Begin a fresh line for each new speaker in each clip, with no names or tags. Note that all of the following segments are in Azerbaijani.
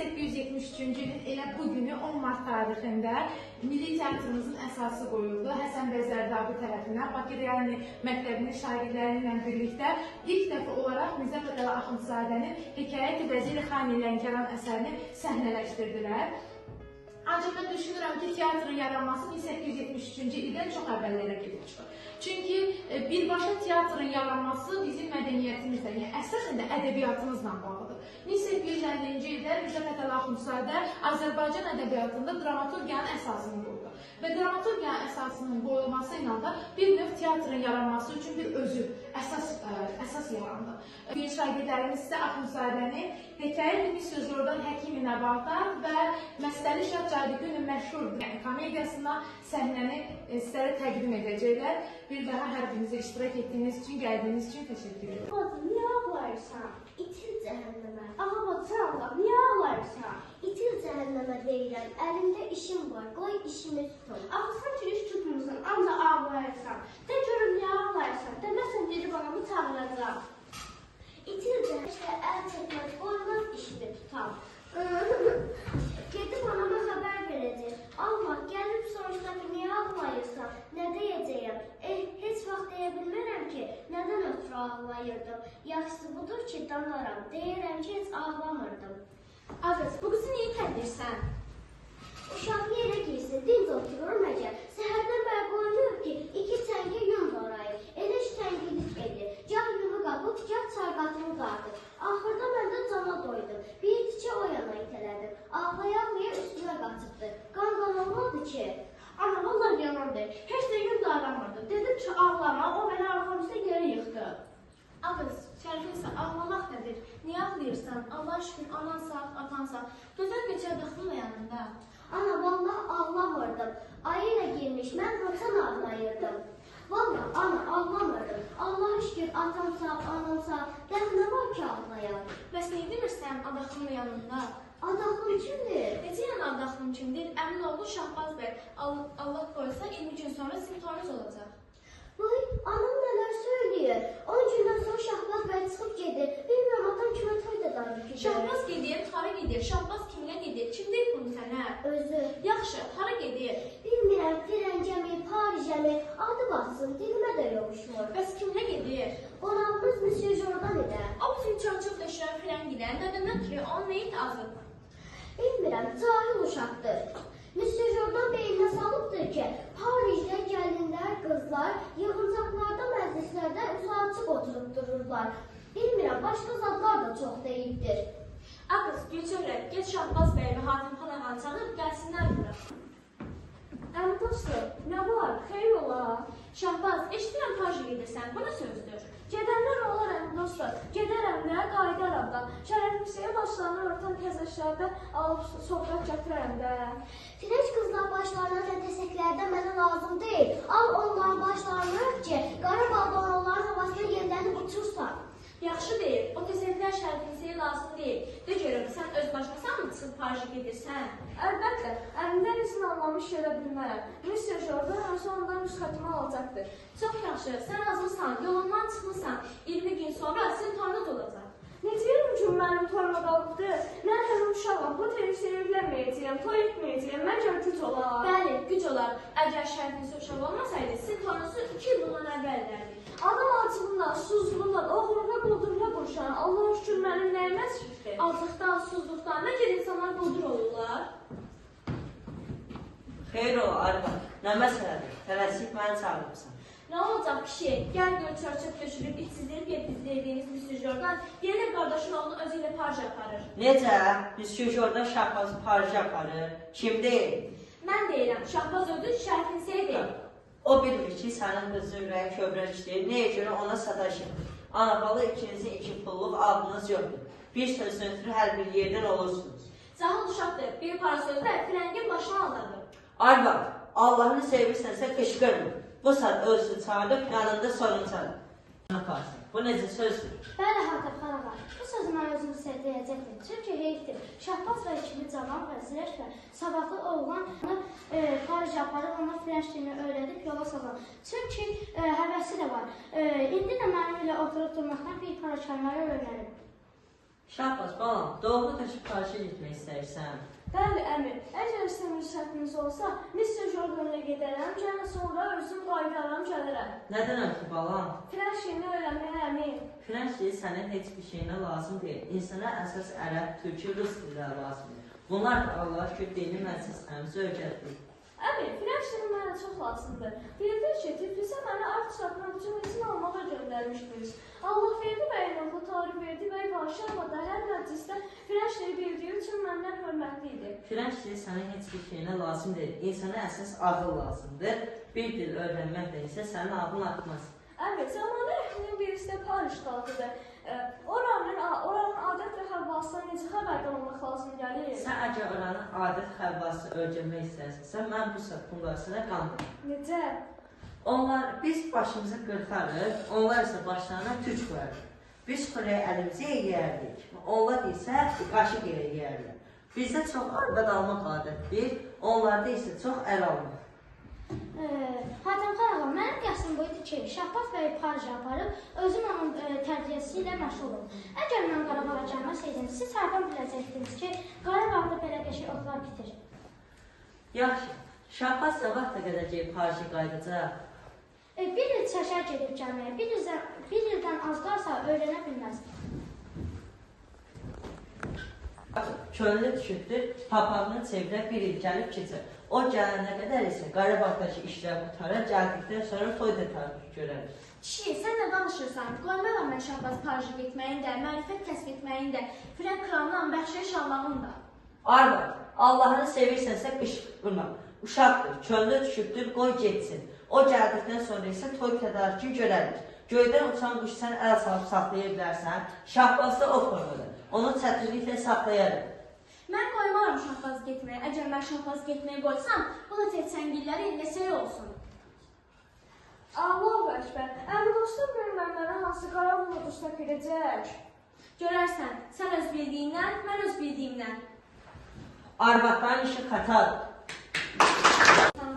1873-cü ilin elə bu günü 10 mart tarixində Milli Teatrımızın əsası qoyuldu. Həsən bəy Zərdabi tərəfindən Bakı Realni məktəbinin şagirdləri ilə birlikdə ilk dəfə olaraq Mirzə Fətəli Axundzadənin Hekayət-i Vəziri Xani Lənkəran əsərini səhnələşdirdilər. Ancaq mən düşünürəm ki, teatrın yaranması 1873-cü ildən çox əvvəllərə gedib çıxır. Çünki birbaşa teatrın yaranması bizim mədəniyyətimizlə, yəni əsasən də ədəbiyyatımızla bağlıdır. 1850-ci ildə Mirzə Fətəli Axundzadə Azərbaycan ədəbiyyatında dramaturgiyanın əsasını qoydu. Və dramaturgiyanın əsasının qoyulması ilə də bir növ teatrın yaranması üçün bir özü, əsas yarandı. Bir şagirdlərimiz isə Axundzadənin Hekayət-i Misye Jordan Həkimi Nəbatat və Məstəli Şah Cadigünün məşhur komediyasından səhnəni sizlərə təqdim edəcəklər. Bir daha hər birinizə iştirak etdiyiniz üçün, gəldiyiniz üçün təşəkkür edirəm.
Bacı, niyə ağlayırsan?
İtil cəhənnəmə.
Ağa bacı, Allah, niyə ağlayırsan?
İtil cəhənnəmə deyirəm, əlimdə işim var, qoy işimi tutum.
Axı sən ki, iş tutmursan, ancaq ağlayırsan. De görüm, niyə ağlayırsan? Deməsən, gedib anamı çağıracaq.
İtil cəhənnəmə, əl çəkməz, qoymaz işimi tutam. Gedib anama xəbər verəcək. Allah, gəlib soruşsa ki, niyə ağlayırsan, nə deyəcəyəm? Heç vaxt deyə bilmərəm ki, nədən ötürü ağlayırdım. Yaxşısı budur ki, danaram, deyirəm ki, heç ağlamırdım.
Ağız, bu qızı niyə təndirsən?
Uşaq yerə girsin, dinc oturur məgər. Səhərdən bəri qoymuyor ki, 2 çəngə yun doğrayır. Elə iş təngilik edir. Gah yunu qapıb, gah çayqatını dartır. Axırda mən də cana doydum. Bir tikə o yana itələdim. Ağlaya-ağlaya üstünə qaçıbdı. Qan-qan olmadı ki.
Ana, vallahi yalandır. Heç də yun daranmırdı. Dedim ki, ağlama, o məni arxam üstə geri yıxdı.
Ağız, şərifin ağlamaq nədir? Niyə ağlayırsan? Allah şükür, anan sağ, atan sağ. Gözəl göçər daxılma yanında.
Ana, vallahi ağlamırdım. Ayı ilə girmiş, mən haçan ağlayırdım. Vallahi ana, ağlamırdım. Allah şükür, atam sağ, anam sağ. Dəx nə var ki ağlayam?
Bəs niyə demirsən adaxlının yanında?
Adaxlım kimdir?
Necə yəni adaxlım kimdir? Əmin oğlu Şahbaz bəy. Allah qoysa 20 gün sonra sizin toyunuz olacaq.
Vay, anam nələr söyləyir. 10 gündən sonra Şahbaz bəy çıxıb gedir. Bilmirəm, atam kimə toy da darıb gedir.
Şahbaz gedir, hara gedir? Şahbaz kimlə gedir? Kim deyir bunu sənə?
Özü.
Yaxşı, hara gedir?
Bilmirəm, Firəngəmi, Parijəmi, adı batsın, dilimə də yovuşmur.
Bəs kimlə gedir?
Qonağımız Monsieur Jordan ilə.
O bizim çörçöp döşürən Firəngilə nədən ötürü, onun nəyi azıb?
Bilmirəm, cahil uşaqdır. Monsieur Jordan beyninə salıbdır ki, Parijdə gəlinlər, qızlar yığıncaqlarda, məclislərdə üzü açıq oturub dururlar. Bilmirəm, başqa zadlar da çox deyibdir.
Ağız, Gülçöhrə, get Şahbaz bəy və Hatimxan ağanı çağır, gəlsinlər bura.
Əmi dostum, nə var? Xeyr ola.
Şahbaz, eşidirəm Parijə gedirsən, bu nə sözdür?
Gedənlər olar əmi dostlar, gedərəm də, qayıdaram da. Şərəfimsəyə başlarını örtən təzəşlərdə alıb söhbət gətirərəm də.
Firənc qızlar başlarına nə təsəklərdə mənə lazım deyil. Al onların başlarını ört ki, qara baldan onların havasına yellənib uçursan.
Yaxşı deyil, o təsəklər şərəfimsəyə lazım deyil. De görüm, sən öz başınasan mı çıxıb Parijə gedirsən?
Əlbəttə, əmimdən izin almamış gedə bilmərəm. Monsieur Jordan ən sonunda nüsxətimi alacaqdır.
Çox yaxşı, sən azmısan, yolundan çıxmısan. 20 gün sonra sizin toyunuz olacaq.
Necə 20 gün mənim toyuma qalıbdır? Mən hələ uşağam, bu televiziyaya evlənməyəcəyəm, toy etməyəcəyəm, məgər güc olar?
Bəli, güc olar. Əgər şərtiniz uşaq olmasaydı, sizin toyunuzu 2 il bundan əvvəl edərdik.
Adam aclığından, susuzluğundan, oğurluğa, quldurluğa qurşan, Allah şükür mənim nəyimə əskikdir?
Aclıqdan, susuzluqdan məgər insanlar quldur olurlar?
Xeyr ola, arvad, nə məsələdir? Tələsik məni çağırıbsan.
Nə olacaq kişi? Gəl gör çörçöp döşürüb, içsizdirib yedizdirdiyiniz Monsieur Jordan yenə qardaşın oğlunu özü ilə Parijə aparır.
Necə? Monsieur Jordan Şahbazı Parijə aparır. Kim deyir?
Mən deyirəm, Şahbaz öldü, Şərifin deyil.
O bilmir ki, sənin qızın ürəyi kövrəkdir, nəyə görə ona sataşır. Ana bala ikinizin 2 pulluq adınız yoxdur. Bir sözün ötürü hər bir yerdən olursunuz.
Cahil uşaqdır, bir para sözlə firəngin başını aldadır.
Arvad, Allahını sevirsənsə qışqırma. Bu saat özünü çağırıb yanında sorun çağırır. Bu necə sözdür?
Bəli, Hatəmxan ağa, bu sözü mən özüm sizə deyəcəkdim. Çünki heyfdir. Şahbaz bəy kimi cavan və zirək və savadlı oğlan Parijə aparıb ona french dilini öyrədib yola salan. Çünki həvəsi də var. İndi də mənim ilə oturub durmaqdan bir para kəlmələr öyrənib.
Şahbaz, balam, doğrudur ki, Paris'e getmək istəyirsən?
Bəli, əmi, əgər sizin rüxsətiniz olsa, Mister Jordan'a gedərəm, gələn sonra özüm qayıdaram, gələrəm.
Nədən ötrü, balam?
French dilini öyrənməyə, əmi.
French dili sənin heç bir şeyinə lazım deyil. İnsana əsas ərəb, türkü, rus dilləri lazımdır. Bunlar da Allaha şükür dini məclislərimizə öyrətdik.
Əmi, French dili mənə çox lazımdır. Bildir ki, Tiflisə məni art satmaq üçün izin almağa göndərmişdiniz. Allahverdi bəyin oğlu Tarıkverdi bəy Vaşavada da hər məclisdə French dili bildiyi üçün məndən hörmətli idi.
French dili sənə heç bir şeyinə lazım deyil. İnsana əsas ağıl lazımdır. Bir dil öyrənməklə isə sənin ağlın artmaz.
Əmi, zamanı əhlinin birisi də Paris xalqıdır. Oranın adət və həvasından necə xəbərdar olmaq lazım gəlir?
Sən əgər oranın adət həvasını öyrənmək istərsənsə, mən bu saat bunları sənə qandıram.
Necə?
Onlar, biz başımızı qırxarıq, onlar isə başlarına tük qoyarıq. Biz xörəyi əlimizə yeyərdik, onlar isə qaşıq ilə yeyərlər. Bizdə çox arvad almaq adətdir, onlarda isə çox əl almaq.
Hatəmxan ağa, mənim qəsdim bu idi ki, Şahbaz bəyi Parijə aparıb, özüm onun tərbiyəsi ilə məşğul olum. Əgər mən Qarabağa gəlməsəydim, siz hardan biləcəkdiniz ki, Qarabağda belə qəşəng otlar bitir?
Yaxşı, Şahbaz nə vaxta qədər ki, Parijə qayıdacaq?
Bir il çəkər gedib gəlməyə, bir ildən az qalsa öyrənə bilməz.
Könlü düşübdür, papağını çevirə bir il gəlib keçər. O gələnə qədər isə Qarabağdakı işlər qurtarar, gəldikdən sonra toy da tarixi görərik.
Kişi, sən nə danışırsan? Qoymaram mən Şahbaz Parijə getməyin də, mərifət kəsb etməyin də, Frenk kralından bəxşiş almağın da.
Arvad, Allahını sevirsənsə qışqırma. Uşaqdır, könlü düşübdür, qoy getsin. O gəldikdən sonra isə toy tədarükü görərik. Göydən uçan quş sən əl salıb saxlaya bilərsən, Şahbaz da o formada. Onu çətinliklə saxlayarıq.
Mən qoymaram Şahbaz getməyə. Əgər mən Şahbaz getməyə qoysam, bu da tək çəngilləri nəsə olsun.
Allahu Əkbər, əmi dostum bilməm mənə hansı qara buludu sök edəcək.
Görərsən, sən öz bildiyindən, mən öz bildiyimdən.
Arvadların işi xatadır.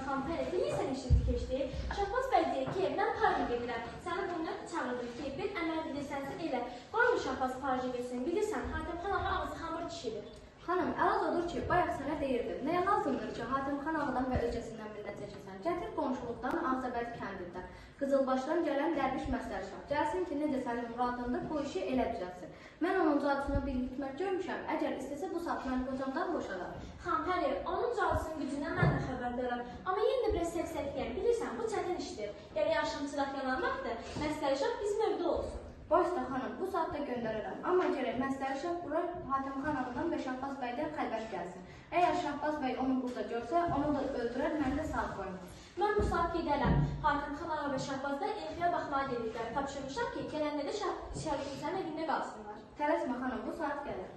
Xanpəri, bilirsən işin keçdi. Şahbaz bəy deyir ki, mən Parijə gedirəm. Səni bundan çağırdım ki, bir əməl bilirsənsə elə. Qoyma Şahbaz Parijə getsin. Bilirsən, Hatəmxan ağa ağzı xamır kişidir.
Xanım, əlac odur ki, bayaq sənə deyirdim. Nəyə lazımdır ki, Hatəmxan ağadan və özgəsindən minnət çəkəsən? Gətir qonşuluqdan, Ağcabədi kəndindən, Qızılbaşdan gələn dərviş Məstərşah. Gəlsin ki, necə sənin muradındır, bu işi elə düzəltsin. Mən onun cadusuna bir hikmət görmüşəm. Əgər istəsə bu saat məni qocamdan boşadar.
Xanpəri, onun cadusunun gücündən mən də xəbərdaram. Amma yenə də biraz səksəkliyəm. Bilirsən, bu çətin işdir. Gərək axşam çıraq yanan vaxtı Məstərşah bizim evdə olsun.
Başda xanım, bu saatda göndərirəm. Amma gərək Məstərşah bura Hatəmxan ağadan və Şahbaz bəydən xəbər gəlsin. Əgər Şahbaz bəy onu burada görsə, onu da öldürər, məni də sağ qoymaz.
Mən bu saat gedərəm. Hatəmxan ağa və Şahbaz da elxıya baxmağa gediblər. Tapşırmışam ki, gələndə də Şərifin evində qalsınlar.
Tələsmə xanım, bu saat gələr.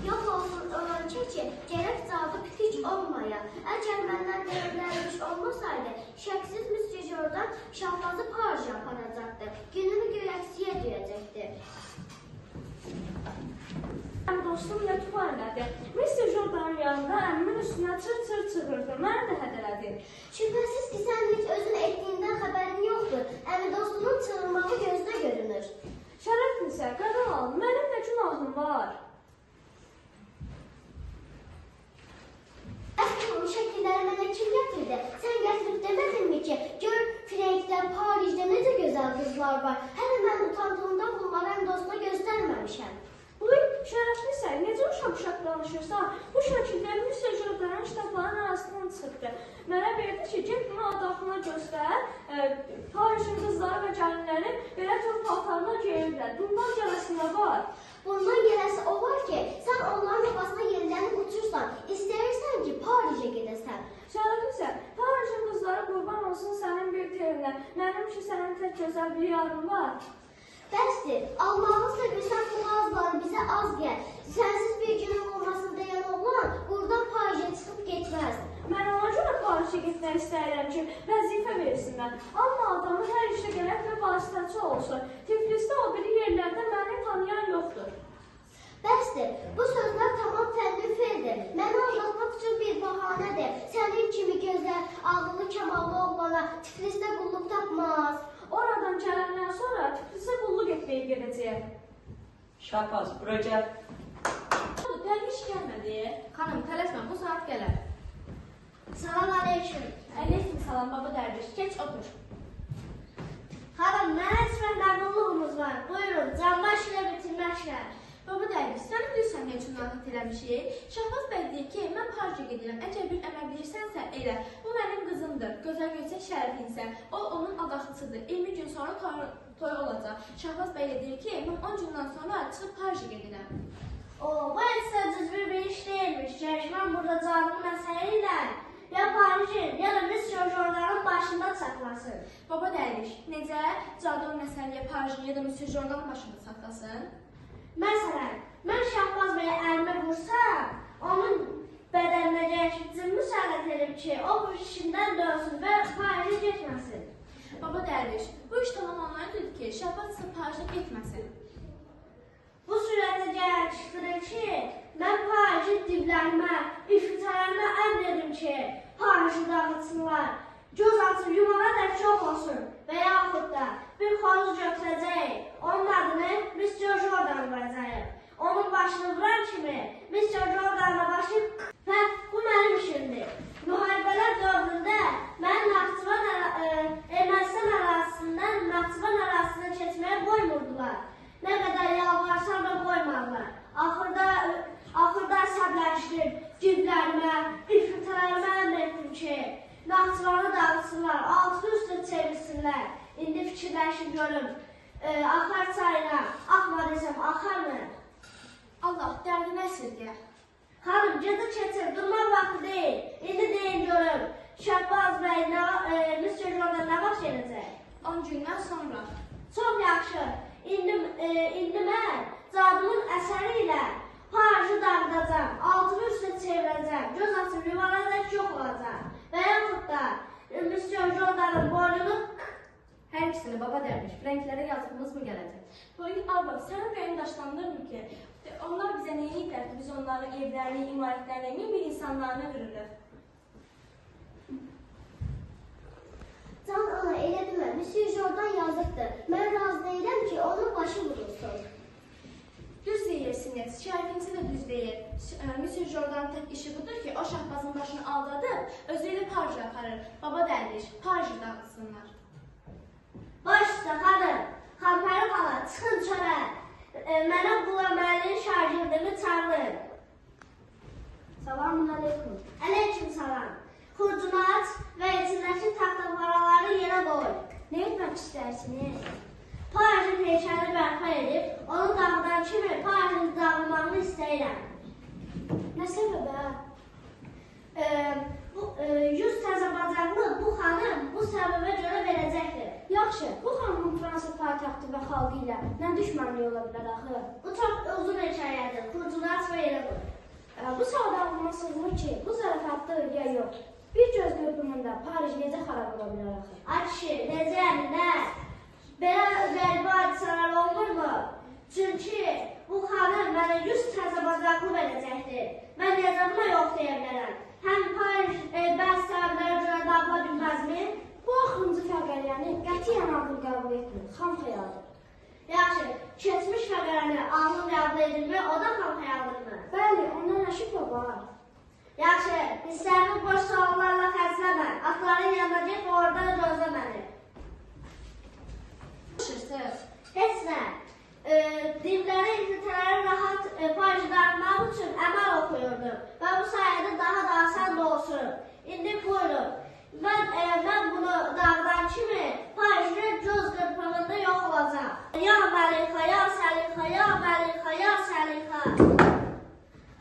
Yox olsun olan keçi, gərək cadu pitik olmaya. Əgər məndən dərlənmiş olmasaydı, şəksiz Müsye Jordan Şahbazı Parijə aparacaqdı. Günümü göyəksiyə deyəcəkdi.
Əmi dostum nə tutar elədi. Mister Jordanın yanında əmimin üstünə çır-çır çığırdı. Məni də hədələdi.
Şübhəsiz ki, sən heç özün etdiyindən xəbərin yoxdur. Əmi dostunun çığırmağı gözdə görünür.
Şərəflisə, qadan al, mənim nə günahım var?
Əslində bu şəkilləri mənə kim gətirdi? Sən gətirib demədinmi ki, gör Frenkdə, Parijdə necə gözəl qızlar var. Hələ mən utandığımdan bunları əmi dostuna göstərməmişəm.
Uy, şərəflisə, necə uşaq-uşaq danışırsan? Bu şəkildə Müsye Jordanın kitabların arasından çıxdı. Mənə verdi ki, get bunu adaxına göstər. Parijin qızları və gəlinləri belə tör paltarına geyirlər. Bundan gələsi nə var?
Bundan gələsi o var ki, sən onların obasına yellənib uçursan. İstəyirsən ki, Parijə gedəsən.
Şərəflisə, Parijin qızları qurban olsun sənin bir telinə. Mənim ki, sənin tək gözəl bir yarın var.
Bəsdir, Allahı sevirsən bu ağızları bizə az gəl. Sənsiz bir günüm olmasın deyən oğlan buradan Parijə çıxıb getməz.
Mən ona görə Parijə getmək istəyirəm ki, vəzifə versinlər. Amma adamın hər işdə gərək bir vasitəçi olsun. Tiflisdə o biri yerlərdə məni tanıyan yoxdur.
Bəsdir, bu sözlər tamam fənni feldir. Məni aldatmaq üçün bir bahanədir. Sənin kimi gözəl, ağıllı, kamallı oğlana Tiflisdə qulluq tapmaz.
Oradan gələndən sonra Tiflisə qulluq etməyə gedəcəyəm.
Şahbaz, bura gəl.
Dərviş gəlmədi.
Xanım, tələsmə, bu saat gələr.
Salam aleyküm.
Aleyküm salam baba dərviş. Keç otur.
Xanım, mənə içmək məmnunluğumuz var. Buyurun, canbaş ilə bitirməklə.
Baba dərviş, sən bilirsən nə üçün narahat eləmişik? Şahbaz bəy deyir ki, mən Parijə gedirəm. Əgər bir əmr bilirsənsə elə. Bu mənim qızımdır. Gözəl Göyçək Şərəfinsə. O onun adaxlısıdır. 20 gün sonra toy olacaq. Şahbaz bəy də deyir ki, mən 10 gündən sonra çıxıb Parijə gedirəm.
O, bu heç də cüzbir bir iş deyilmiş. Gərək mən burada canımın əsəri ilə ya Parijin, ya da Monsieur Jordanın başında çatlasın.
Baba dərviş, necə? Cadun məsələyə Parijin ya da Monsieur Jordanın başında çatlasın?
Məsələn, mən Şahbaz bəyə əlimi vursam, onun bədəninə gərək cin müsəllət edim ki, o bu işindən dönsün və Parijə getməsin.
Baba dərviş, bu iş tamam ondan dedi ki, Şahbaz isə Parijə getməsin.
Bu sürətə gələk çıxdırır ki, mən Parijin divlərimə, ifritələrimə əmr edim ki, Pariji dağıtsınlar, göz açıb yumana dək çox olsun və yaxud da bir xoruz götürəcəyik, onun adını Monsieur Jordan qoyacağıq. Onun başını vuran kimi Monsieur Jordanla başı və bu mənim işimdir. Müharibələr dövründə mən Naxçıvan, Ermənistan ərazisindən Naxçıvan ərazisinə keçməyə qoymurdular. Nə qədər yalvarsam da qoymadılar. Axırda əsəbləşdim, ciblərimə, ifritələrimə əmr etdim ki, Naxçıvanı dağıtsınlar, altını üstə çevirsinlər. İndi fikirləşin görüm, axar çayına, axma desəm, axar mı?
Allah, dərdini əsirgə.
Xanım, gecə keçir, durmaq vaxtı deyil. İndi deyin görüm, Şahbaz bəy, Monsieur Jordan nə vaxt gələcək?
10 gündən sonra.
Çox yaxşı. İndi mən cadımın əsəri ilə Pariji dağıdacam, altını üstə çevirəcəm, göz açıb yuvana dək yox olacaq. Və yaxud da Monsieur Jordanın boynunu...
Hər ikisini baba dərviş, frənglərə yazığımız mı gələcək?
Boyun arvad, sənin ürəyin daşlandırmır ki, onlar bizə nə eləyiblər ki, biz onların evlərini, imarətlərini, min bir insanlarını vururlar.
Can ana, elə demə, Monsieur Jordan yazıqdır. Mən razı deyiləm ki, onun başı vurulsun.
Düz deyirsiniz, Şərifinsə də düz deyir. Monsieur Jordanın tək işi budur ki, o Şahbazın başını aldadıb, özü ilə Parijə aparır. Baba dərviş, Parijə dağıtsınlar.
Baş üstə xanım, Xanpəri xala, çıxın çölə. Mənə Qulaməli şagirdimi çağırın.
Salamun aleyküm.
Aleyküm salam. Xurcunu aç və içindəki taxtaparaları yerə qoy.
Nə etmək istəyirsiniz?
Parijin heykəlini bərpa edib, onu dağıdan kimi Parijin dağılmağını istəyirəm.
Nə səbəbə?
100 təzə bacaqlı bu xanım bu səbəbə görə verəcəkdir.
Yaxşı, bu xanımın Fransa paytaxtı və xalqı ilə nə düşmənliyi ola bilər axı?
Bu çox uzun hekayədir. Xurcunu aç və yerə qoy.
Bu sualda ağlıma sığmır ki, bu zarafatdır ya yox. Bir göz qırpımında Parij necə xarab ola bilər axı?
Ay kişi, necə yəni, nə? Belə qəribə hadisələr olmurmu? Çünki bu xanım mənə 100 təzə bacaqlı verəcəkdir. Mən necə buna yox deyə bilərəm? Həm Parij bəzi səbəblərə görə dağıla bilməzmi?
Bu axırıncı fəqərəni qətiyyən ağıl qəbul etmir, xam xəyaldır.
Yaxşı, keçmiş fəqərəni ağıl qəbul edilmi, o da xam xəyaldırmı?
Bəli, ondan nə şübhə var?
Yaxşı, hissəmi boş suallarla xərcləmə. Atların yanına get və orada gözlə məni.
Danışırsınız?
Heç nə. Divləri, ifritələri rahat Parijə dağıtmaq üçün əməl oxuyurdum və bu sayədə daha da asan da olsun. İndi buyurun. Mən bunu dağıdan kimi Parijin göz qırpımında yox olacaq. Ya Məlikə, ya Səlikə, ya Məlikə, ya Səlikə.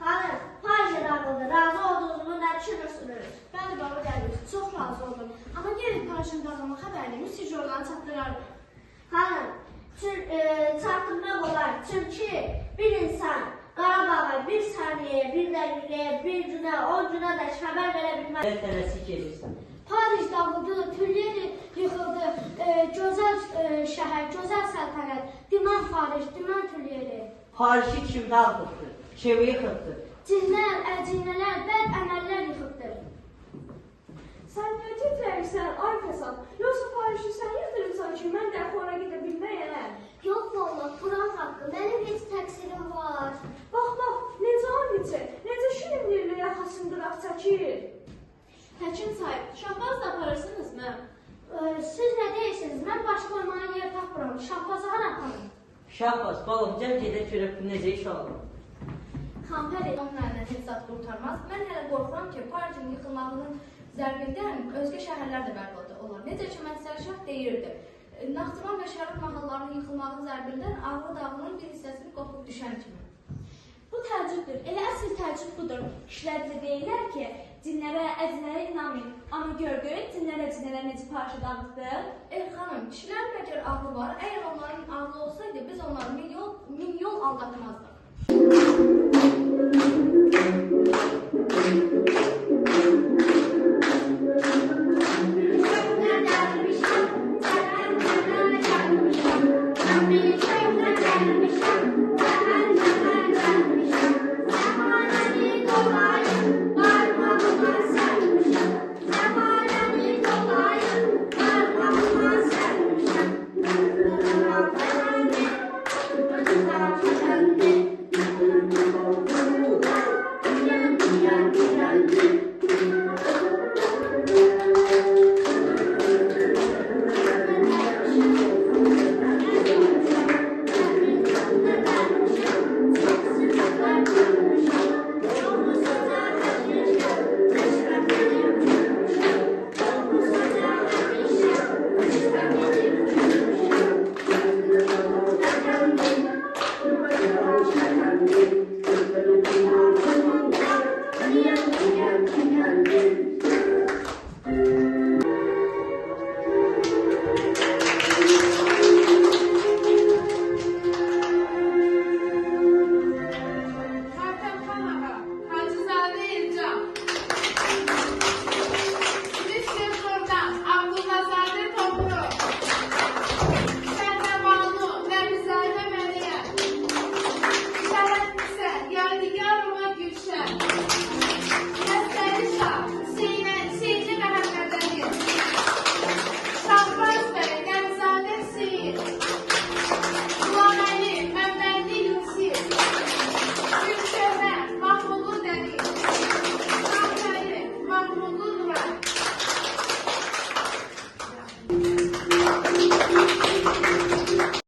Xanım, Parijə dağıldı. Razı olduğunuzu nə düşünürsünüz?
Bəli, baba dərviş, çox razı oldum. Amma gəlin Parijin dağılma xəbərini Monsieur Jordana çatdırarım.
Xanım, çatdırmaq olar. Çünki bir insan Qarabağa bir saniyəyə, bir dəqiqəyə, bir günə, 10 günə dək xəbər verə bilməz.
Nə tələsik gedirsən?
Parij dağıldı, Tülyeri yıxıldı, gözəl şəhər, gözəl səltənət, dimən Parij, dimən Tülyeri.
Pariji kim dağıtıbdır, kimi yıxıbdır?
Cinlər, əcinələr, bəd əməllər yıxıbdır.
Sən niyə titrəyirsən, ay fəsad? Yoxsa Pariji sən yıxdırırsan ki, mən də ora gedə bilməyəm?
Yox vallah, Quran haqqı, mənim heç təqsirim
çəkil.
Həkim sahib, Şahbaz da aparırsınızmı?
Siz nə deyirsiniz? Mən baş qoymağa yer tapmıram. Şahbazı hara aparım?
Şahbaz, balım, gəl gedək görək bu necə iş oldu.
Xanpəri onun əlindən heç zat qurtarmaz. Mən hələ qorxuram ki, Parijin yıxılmağının zərbindən özgə şəhərlər də bərbad olar. Necə ki, Məsəl Şah deyirdi, Naxçıvan və Şərq mahallarının yıxılmağının zərbindən Ağrı dağının bir hissəsini qopub düşən kimi.
Bu təəccübdür. Elə əsl təəccüb budur. Kişilər bizə deyirlər ki, cinlərə, əcinlərə inanmayın. Amma gördün, cinlərə, cinlərə necə parça dağıtdı?
Xanım, kişilər məgər ağlı var? Əgər onların ağlı olsaydı, biz onları min yol aldatmazdıq.
Köhnə dərvişəm, cəhənnəmə gəlmişəm. Mən bir köhnə dərvişəm, cəhənnəmə gəlmişəm. Zəmanəni dolayıb, barmağıma sərmişəm. Zəmanəni dolayıb, barmağıma sərmişəm.